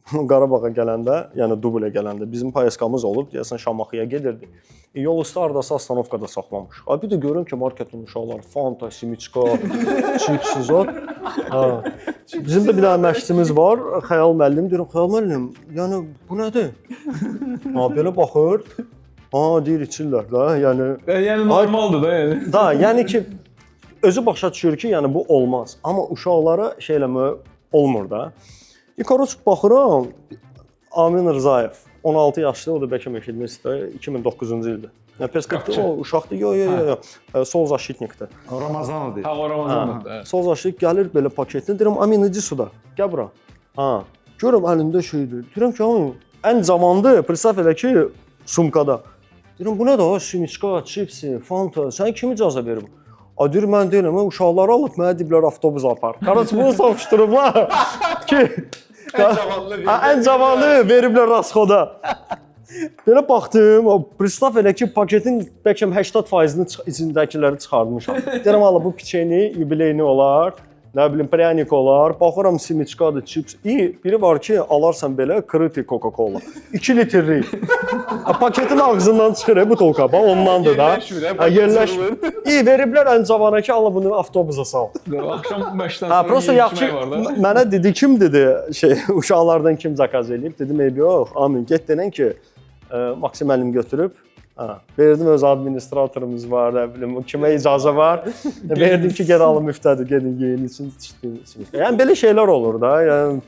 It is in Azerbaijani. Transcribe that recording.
Qarabağa gələndə, yəni dublə gələndə bizim поездкамыз olub, deyəsən Şamaxıya gedirdi. Yol üstü hardasa остановкада saxlamış. Ay bir də görürəm ki, marketin uşaqları Fanta, симичка, çips, zat. Ha. Bizim də bir dənə məşqçimiz var, Xəyal müəllim. Deyirəm, "Xəyal müəllim, yəni bu nədir?" Ha, belə baxır. Ha, deyir içirlər də. Yəni Yəni normaldır da yəni. Da, yəni ki özü başa düşür ki, yəni bu olmaz. Amma uşaqlara şey eləmə olmur da. И короче baxıram, Amin Rzayev 16 yaşlı, o da bəlkə eşitmisiniz də, 2009-cu ildir. Yəni perspektiv o uşaqdır. Yo, yo, yo, yo. Sol защитникdir. Ramazanov deyir. Ha, o Ramazanov da. Sol защитник gəlir belə paketini. Deyirəm, "Amin, иди сюда. Gəl bura." Ha. Görürəm əlində şeydir. Deyirəm ki, "Amin, ən cavandır. Представь elə ki, sumkada." Deyirəm, "Bu nədir ha? Симичка, çipsi, Fanta. Sən kim icazə verib?" A deyir, "Mən deyirəm, mən uşaqları alıb mənə deyiblər avtobus apar." Короче, bunu soruşdurublar ki, Ən cavanını ha, ən cavanı veriblər расхода. Belə baxdım, o представь elə ki, paketin bəlkə 80%-ni içindəkiləri çıxartmışam. Deyirəm, "Ala bu печенье юбилейный olar, nə bilim пряник olar." Baxıram симичкаdır, çips. İ, biri var ki, alarsan belə крытый Coca-Cola. 2 litrlik. Ha, paketin ağzından çıxır бутылка, bax ondandır da. Yerləşmir, Ha, yerləşmir. İ, veriblər ən cavana ki, ala bunu avtobusa sal. Axşam məşqdən Ha, sonra просто yeyib yaxşı içmək var da. Mənə dedi kim dedi şey uşaqlardan kim заказ eləyib? Dedim eybi yox. Amin. Get denən ki, Maksim müəllim götürüb. Ha, verdim öz administratorumuz var, nə bilim, kimə icazə var. Verdim ki, get alın müftədir, gedin yeyin için, için. Yəni belə şeylər olur da. Yəni